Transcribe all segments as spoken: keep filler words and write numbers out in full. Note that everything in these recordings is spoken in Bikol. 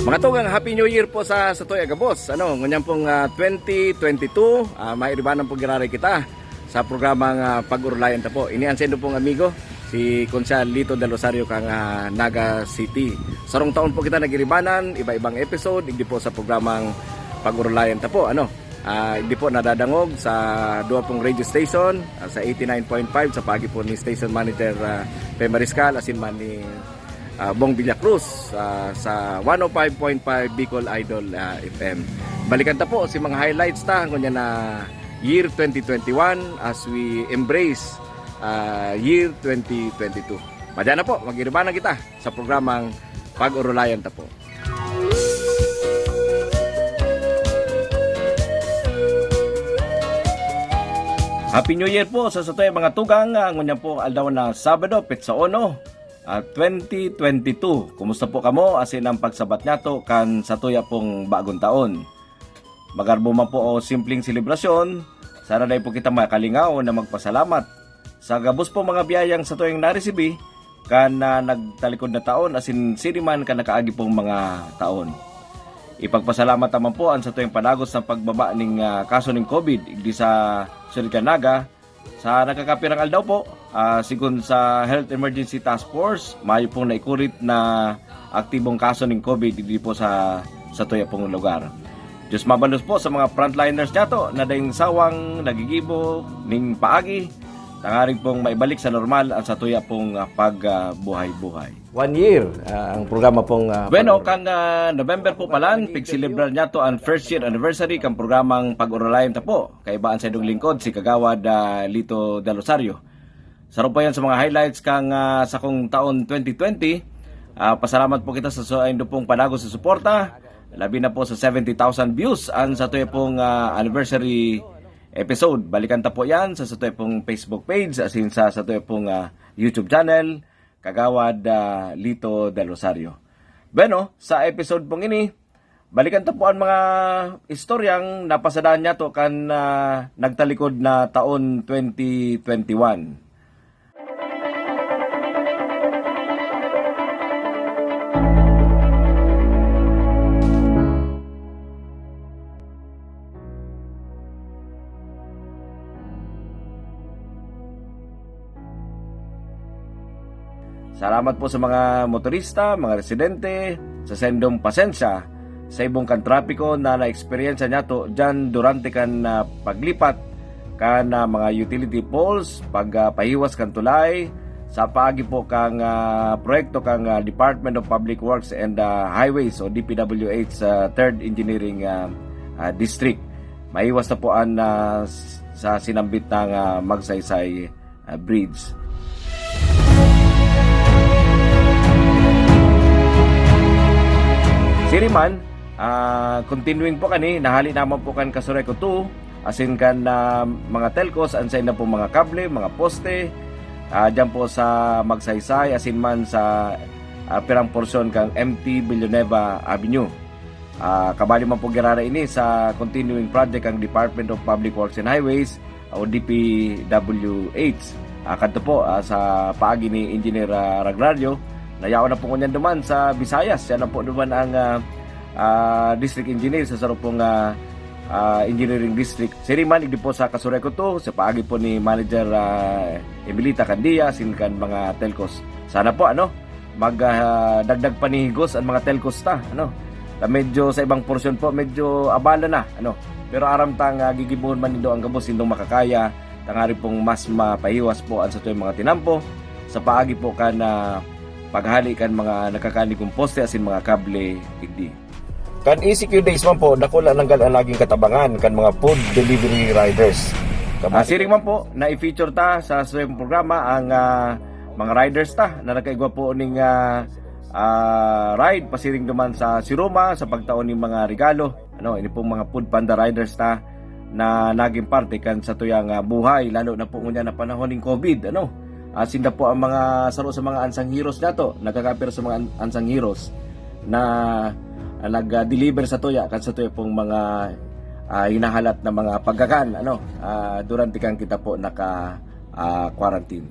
Mga tugang, Happy New Year po sa satoy a gabos. Ano, ngunyan pong, ah, twenty twenty-two, ah, mairibanan po giraray kita sa programang, ah, Pag-Orolayan Ta Po. Ini an saindo pong amigo, si Konsehal Lito Del Rosario kang, ah, Naga City. Sarong taon po kita nag-iribanan, iba-ibang episode, igdi po sa programang Pag-Orolayan Ta Po. Ano, ah, igdi po nadadangog sa duwa pong radio station, ah, sa eighty-nine point five sa paagi po ni Station Manager, ah, Pe Mariscal, asin man ni ah, Bong Villacruz, ah, sa one oh five point five Bicol Idol, ah, F M. Balikan ta po si mga highlights ta ngunyan na year twenty twenty-one as we embrace, ah, year twenty twenty-two. Madya na po, mag-iribanan kita sa programang Pag-Orolayan Ta Po. Happy New Year po sa satoy mga tugang. Ah, ngunyan po aldaw na Sabado, petsa uno, ah, twenty twenty-two. Kumusta po kamo asin ang pagsabat niyato kan satuya pong bagong taon? Magarbo man po o simpleng selebrasyon, sana dai po kita makalingaw na magpasalamat sa gabos po mga biyayang satuyang naresibi kan, ah, nagtalikod na taon asin siring man kan nakaagi pong mga taon. Ipagpasalamat ta man po an satuyang padagos na pagbaba ning, ah, kaso ning COVID igdi sa Siyudad kan Naga. Sa nagkakapirang aldaw po, ah, sigon sa Health Emergency Task Force, mayo pong naikurit na aktibong kaso ning COVID digdi po sa, satuya pong lugar. Diyos mabalos po sa mga frontliners niyato na daing sawang nagigibo ning paagi, tanganing pong maibalik sa normal ang satuya pong, ah, pagbuhay-buhay. One year, ah, ang programa pong, ah, Bueno, pag- kan, ah, November po palan, pigselebrar niyato an first year anniversary kan programang Pag-Orolayan Ta Po. Kaiba an saindong lingkod, si Kagawad, ah, Lito Del Rosario. Saro pa yan sa mga highlights kan, ah, sakong taon twenty twenty. Ah, pasalamat po kita sa, sa saindo pong padagos na suporta, labi na po sa seventy thousand views an satuya pong, ah, anniversary episode. Balikan ta po yan sa satuya pong Facebook page, asin sa satuya pong, ah, YouTube channel, Kagawad, ah, Lito Del Rosario. Bueno, sa episode pong ini, balikan ta po an mga istoryang napasadahan niyato kan, ah, nagtalikod na taon twenty twenty-one. Salamat po sa mga motorista, mga residente, sa saindong pasensya sa ibong kan trapiko na naeksperyensya niyato diyan durante kan, ah, paglipat kan, ah, mga utility poles, pag, ah, pahiwas kan tulay, sa paagi po kan, ah, proyekto kan, ah, Department of Public Works and, ah, Highways o D P W H sa Third Engineering, ah, ah, District. Maiwas na po an, ah, s-, sa sinambit na, ah, Magsaysay, ah, Bridge. Siring man, ah, continuing po kani, nahali naman po kan Casureco two, asin kan, ah, mga telcos, an sainda pong mga kable, mga poste, ah, diyan po sa Magsaysay, asin man sa, ah, pirang porsyon kan M T Villanueva Avenue. Ah, kabali man po giraray ini sa continuing project kan Department of Public Works and Highways o D P W H. Ah, kadto po, ah, sa paagi ni Engineer, ah, Ragrario, na yaon na po ngunyan duman sa Visayas. Siya na po duman ang, ah, ah, district engineer sa saro pong, ah, ah, engineering district. Siring man, igdi po sa Casureco two, sa paagi po ni Manager, ah, Emilita Candia, asin kan mga telcos. Sana po, ano, mag, ah, dagdag panihigos an mga telcos ta, ano. Ta medyo sa ibang porsyon po, medyo abala na, ano. Pero aram ta nga gigibohon man nindo ang gabos nindong makakaya, tanganing pong mas mapahiwas po an satuyang mga tinampo sa paagi po kan, ah, paghali kan mga nagkakanigong poste asin mga kable, igdi. Kan E C Q days man po, dakula nanggad an naging katabangan kan mga food delivery riders. Ah, siring man po, na-feature ta sa satuyang programa ang, ah, mga riders ta na nagkaigwa po ning, ah, ah, ride pasiring duman sa Siroma sa pagtao ning mga regalo. Ano, ini pong mga food panda riders ta na naging parte kan satuyang, ah, buhay, lalo na po ngunyan na panahon ning COVID, ano. Ah, sinda po ang mga saro sa mga unsung heroes nato, nagkakapira sa mga un-, unsung heroes na, ah, nag-deliver satuya kan satuya pong mga, ah, hinahalat na mga pagkakan, ano, ah, durante kan kita po naka, ah, quarantine.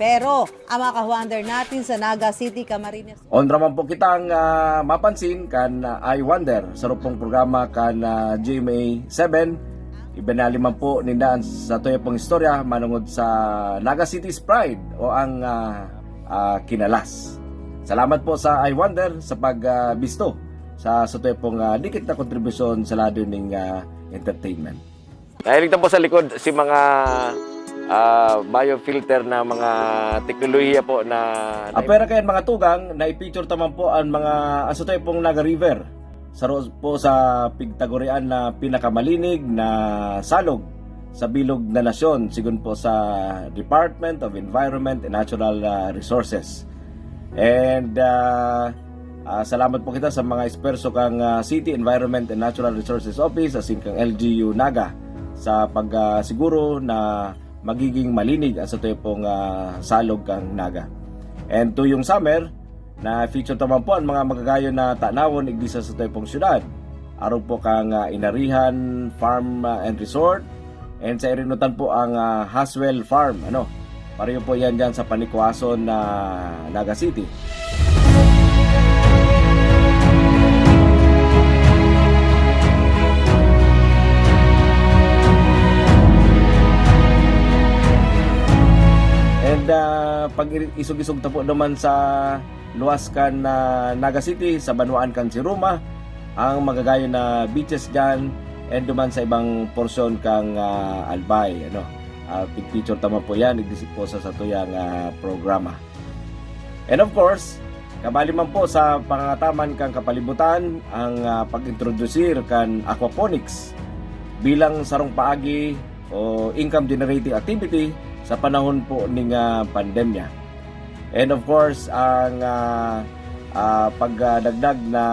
Pero ang mga ka-wonder natin sa Naga City, Camarines. Onra man po kitang, ah, mapansin kan, ah, I Wonder, sarong pong programa kan, ah, G M A seven. Ibinali man po ninda ang satuya pong istorya manungod sa Naga City's pride o ang, ah, ah, kinalas. Salamat po sa I Wonder sa pag, ah, bisto sa satuya pong, ah, dikit na kontribusyon sa lado ning, ah, entertainment. Nahiling ta po sa likod si mga, ah, biofilter na mga teknolohiya po na Ah, pero kayan, mga tugang, na-feature ta man po ang mga, ang satuya pong Naga River. Saro po sa pigtagurian na pinakamalinig na salog sa bilog na nasyon, sigon po sa Department of Environment and Natural, ah, Resources. And, ah, ah, salamat po kita sa mga esfuerso kang, ah, City Environment and Natural Resources Office, asin kang L G U Naga, sa pag, ah, siguro na magiging malinig ang satuya pong, ah, salog kang Naga. And tuyong summer, na-feature ta man po ang mga magagayon na tanawon igdi sa satuya pong syudad. Arog po kang, ah, Inarihan Farm, ah, and Resort, and sa Irinutan po ang, ah, Haswell Farm, ano. Pareho po yan dyan sa Panicuason, ah, Naga City. And, ah, pag iri-, isog-isog ta po naman sa luwas kan, ah, Naga City, sa banwaan kan Siruma, ang magagayon na beaches dyan, and duman sa ibang porsyon kang, ah, Albay, ano. Ah, picture ta man po yan, igdi po sa satuyang, ah, programa. And of course, kabali man po sa pangangataman kan kapalibutan ang, ah, pag-introdusir kan aquaponics bilang sarong paagi o income generating activity sa panahon po ning, ah, pandemya. And of course, ang, ah, ah, pagdagdag na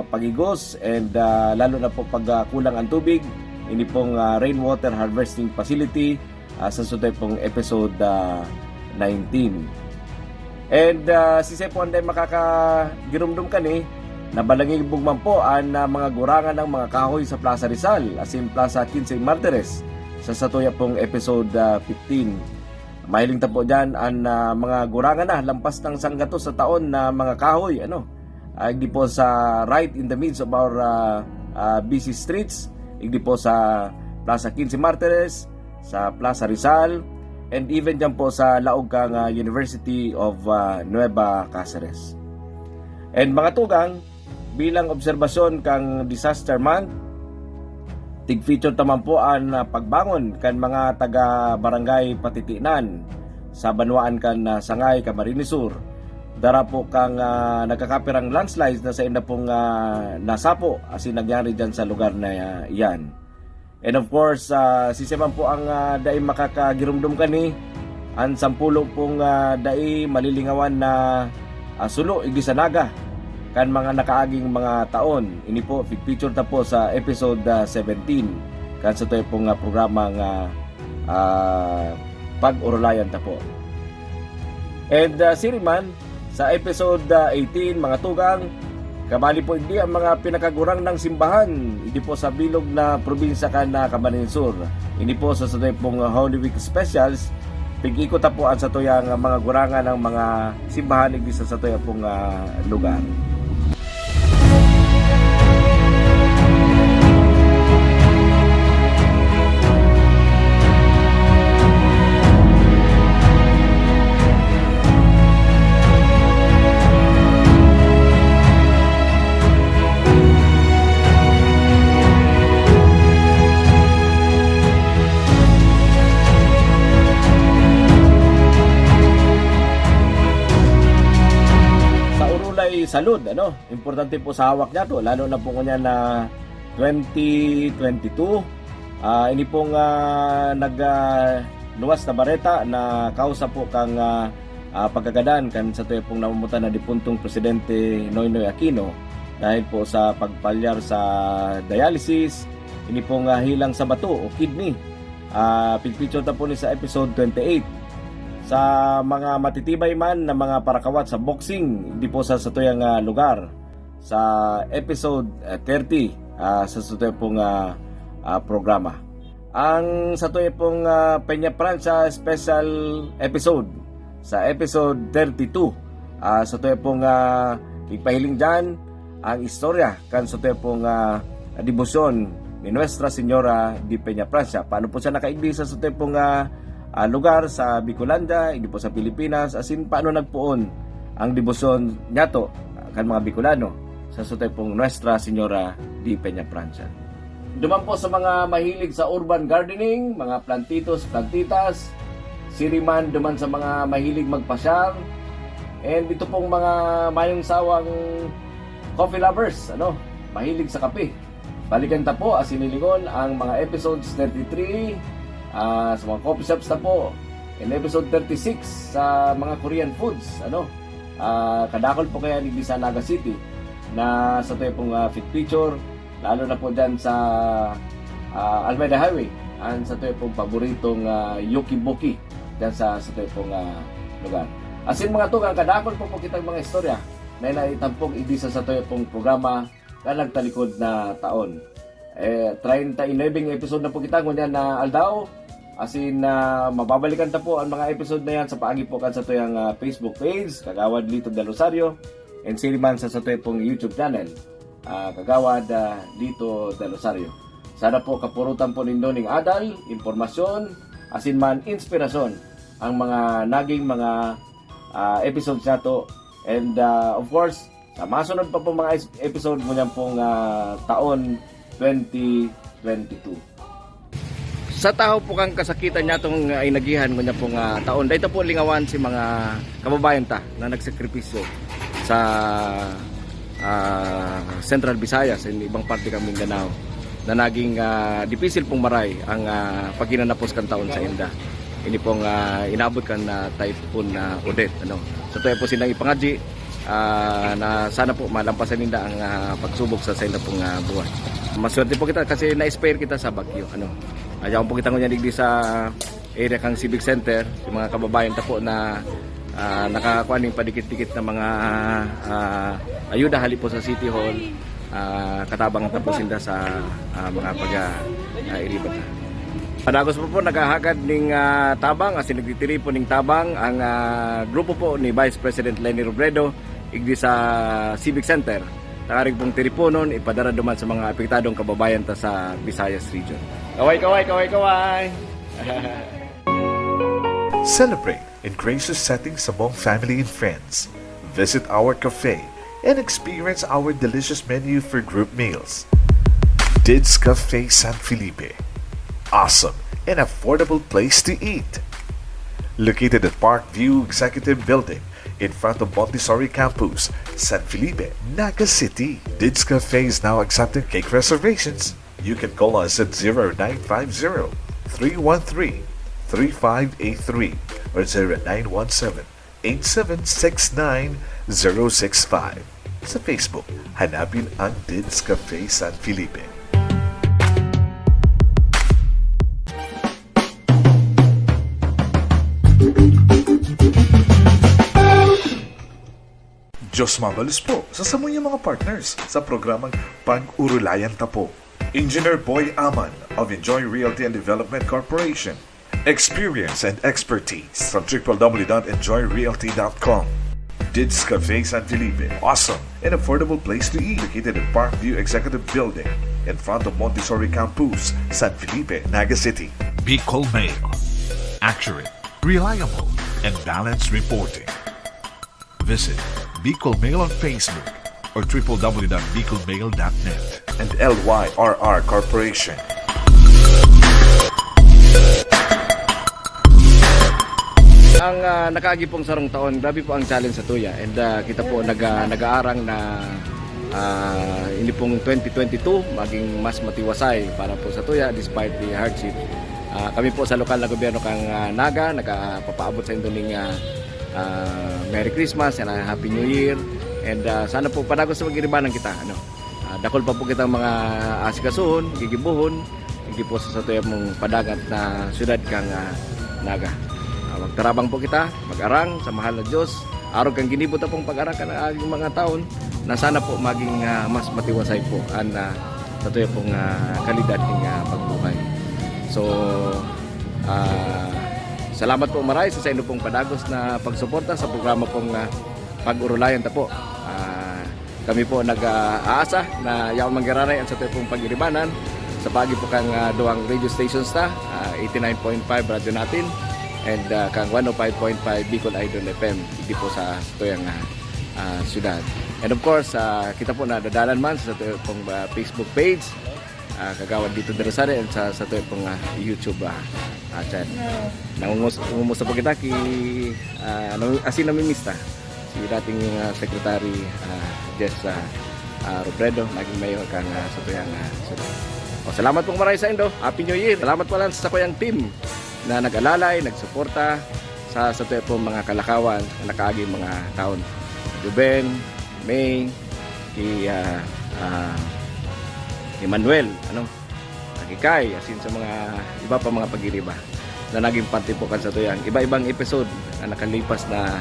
pagigos and, ah, lalo na po pag, ah, kulang ang tubig, ini pong, ah, rainwater harvesting facility, ah, sa sutay pong episode, ah, nineteen. And, ah, sisay po anday makakagiromdom kani, nabalangibog man po an, ah, mga gurangan ng mga kahoy sa Plaza Rizal, asin Plaza Quince Martires, sa satuya pong episode, ah, fifteen. Mahiling ta po diyan an, ah, mga gurangan na lampas ng sanggatos sa taon na mga kahoy, ano, ah, igdi po sa right in the midst of our, ah, ah, busy streets, igdi po sa Plaza Quince Martires, sa Plaza Rizal, and even diyan po sa laog kang, ah, University of, ah, Nueva Caceres. And mga tugang, bilang obserbasyon kang Disaster Month, tig-feature ta man po an, ah, pagbangon kan mga taga Barangay Patitinan sa banwaan kan, ah, Sangay, Camarines Sur. Dara po kang, ah, nagkakapirang landslides na sainda pong, ah, nasapo asin nangyari diyan sa lugar na, ah, iyan. And of course, ah, sisay man po ang, ah, dai makakagiromdom kani, an sampulo pong, ah, dai malilingawan na, ah, sulo igdi sa Naga kan mga nakaaging mga taon. Ini po, picture ta po sa episode, ah, seventeen kan satuya pong, ah, programa nga, ah, Pag-orolayan Ta Po. And, ah, siring man, sa episode, ah, eighteen, mga tugang, kabali po igdi ang mga pinakagurang nang simbahan, igdi po sa bilog na probinsya kan, ah, Camarines Sur. Ini po sa satuya pong, ah, Holy Week Specials, pig-ikot ta po an satuyang, ah, mga gurangan ng mga simbahan igdi sa satuya pong, ah, lugar. Sa Orolay Salud, ano? Importante po sa hawak niya to, lalo na po ngunyan na twenty twenty-two. Ah, ini pong, ah, nag, ah, luwas na bareta na kausa po kang, ah, ah, pagkagadan kan satuya pong namutan na dipuntong Presidente Noynoy Aquino dahil po sa pagpalyar sa dialysis, ini pong, ah, hilang sa bato o kidney. Ah, picture ta po ni sa episode twenty-eight. Sa mga matitibay man na mga parakawat sa boxing, di po sa satuyang, ah, lugar, sa episode, ah, thirty, ah, sa satuya pong, ah, ah, programa. Ang satuya pong, ah, Peña Francia special episode, Sa episode thirty-two, ah, satuya pong, ah, igpahiling diyan ang istorya kan satuya pong, ah, debosyon ni Nuestra Señora de Peñafrancia. Paano po siya nakaigdi sa satuya pong, ah, ah, lugar sa Bicolandia, igdi po sa Pilipinas, asin paano nagpoon ang debosyon niyato, ah, kan mga Bicolano sa satuya pong Nuestra Señora de Peñafrancia. Duman po sa mga mahilig sa urban gardening, mga plantitos, plantitas, siriman duman sa mga mahilig magpasyal, and ito pong mga mayong sawang coffee lovers, ano, mahilig sa kape. Balikan ta po asin hilingon ang mga episodes thirty-three, ah, sa mga coffee shops ta po, and episode thirty-six sa mga Korean foods, ano. Ah, kadakol po kaya digdi sa Naga City na satuya pong, ah, picture, lalo na po dyan sa, ah, Almeda Highway, ang satuya pong paboritong, ah, Yoki Boki dyan sa satuya pong, ah, lugar. Asin mga tugang, kadakol po po kitang mga istorya na naitampok igdi sa satuya pong programa kan nagtalikod na taon. Eh, treinta y nueve episode na po kita ngunyan na aldaw. Asin, ah, mababalikan ta po ang mga episode na yan sa paagi po kan satuyang, ah, Facebook page, Kagawad Lito Del Rosario, and siriman sa satuya pong YouTube channel, ah, Kagawad, ah, Lito Del Rosario. Sana po kapurutan po nindo ning adal, impormasyon, asin man inspirasyon ang mga naging mga, ah, episodes nato. And, ah, of course, sa masunod pa po mga is-, episode ngunyan pong, ah, taon twenty twenty-two. Sa tahaw po kan kasakitan niyatong, ah, inagihan ngunyan pong, ah, taon, dahil po lingawan si mga kababayan ta na nagsakripisyo sa, ah, Central Visayas and ibang parte kan Mindanao na naging, ah, dipisil pong maray ang, ah, paghinanapos kan taon sa inda. Ini pong, ah, inabot kan, ah, Typhoon na Odette, ano. Satuya po silang ipangadyi, ah, na sana po malampasan ninda ang, ah, pagsubok sa sainda pong, ah, buhay. Maswerte po kita kasi na-spare kita sa bagyo, ano. Ayaw po kita ngunyan digdi sa area kang Civic Center, yung mga kababayan ta po na, ah, nakakuha ning padikit-dikit na mga, ah, ayuda hali po sa City Hall, ah, katabang ta po sinda sa, ah, mga pag, ah, ah, iriba ta. Padagos pa po, naghahagad ning, ah, tabang, asin nagtitiripon ning tabang ang, ah, grupo po ni Vice President Leni Robredo, igdi sa Civic Center. Tangarig pong tiriponon, ipadara duman sa mga apektadong kababayan ta sa Visayas Region. Kaway, kaway, kaway, kaway! Celebrate in gracious settings among family and friends. Visit our cafe and experience our delicious menu for group meals. Dids Cafe San Felipe. Awesome and affordable place to eat. Located at Parkview Executive Building in front of Montessori Campus, San Felipe, Naga City. Dids Cafe is now accepting cake reservations. You can call us at zero nine five zero, three one three, three five eight three or zero nine one seven, eight seven six nine, zero six five. Sa Facebook, hanapin ang Dids Cafe San Felipe. Diyos mabalos po sa samuyang mga partners sa programang Pag-urulayan Ta Po. Engineer Boy Aman of Enjoy Realty and Development Corporation. Experience and expertise from triple W dot enjoy realty dot com. Dids Cafe San Felipe, awesome and affordable place to eat, located at Parkview Executive Building, in front of Montessori Campus, San Felipe, Naga City. Bicol Mail. Accurate, reliable, and balanced reporting. Visit Bicol Mail on Facebook or triple W dot bicol mail dot net. And L Y R R Corporation. Ang, ah, nakaagi pong sarong taon, grabe po ang challenge satuya. And, ah, kita po nag, ah, nag-aarang na, ah, ini pong twenty twenty-two maging mas matiwasay para po satuya despite the hardship. Ah, kami po sa lokal na gobyerno kang, ah, Naga, nagpapaabot sa indo ning, ah, ah, Merry Christmas and a Happy New Year. And, ah, sana po padagos na pag-iribanan kita, ano. Ah, dakul pa po kitang mga asikasuhon, gigibohon, hindi po sa satuya mong padagat na syudad kang, ah, Naga. Ah, magtarabang po kita, mag-arang sa mahal na Diyos. Arog kang ginibo ta pong pag-arang kan aging mga taon na sana po maging, ah, mas matiwasay po ang, ah, satuya pong, ah, kalidad ning, ah, pagbuhay. So, ah, Salamat po maray sa saindo pong padagos na pagsuporta sa programa pong, ah, Pag-Orolayan Ta Po. Ah, kami po nag-aasa na yaon manggiraray ang satuya pong pag-iribanan sa paagi po kan, ah, duwang radio stations ta, ah, eighty-nine point five Radyo Natin and, ah, kan one oh five point five Bicol Idol F M, digdi po sa satuyang, ah, ah, syudad. And of course, ah, kita po nadadalan man sa satuya pong, ah, Facebook page, ah, Kagawad Lito de Rosario, and sa, sa satuya pong, ah, YouTube, ah, ah, channel. Nangungus-, nangumusta po kita ki, ah, nami-, asin namimiss ta si dating, ah, Secretary, ah, Jess, ah, ah, Robredo, naging mayor kan, ah, satuyang, ah, syudad. O, salamat pong maray saindo. Happy New Year. Salamat pala sa sakuyang team na nag-alalay, nagsuporta sa satuya pong mga kalakawan na nakaaging mga taon. Ruben, May, ki, ah, ah, Emmanuel, ano, Kikay, asin sa mga iba pa mga pag-iriba na naging parte po kan satuyang iba-ibang episode na nakalipas na,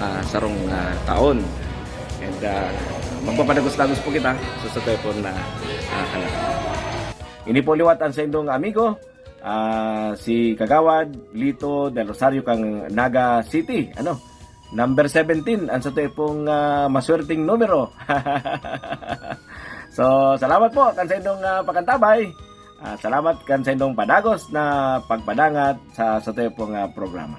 ah, sarong, ah, taon. And, ah, magpapadagos-dagos po kita sa satuya pong, ah, ah, kalakawan. Ini po liwat ang saindong amigo, ah, si Kagawad Lito Del Rosario kan Naga City. Ano? Number seventeen, ang satuya pong, ah, maswerteng numero. So, salamat po kan saindong, ah, pakantabay. Ah, salamat kan saindong padagos na pagpadangat sa satuya pong, ah, programa.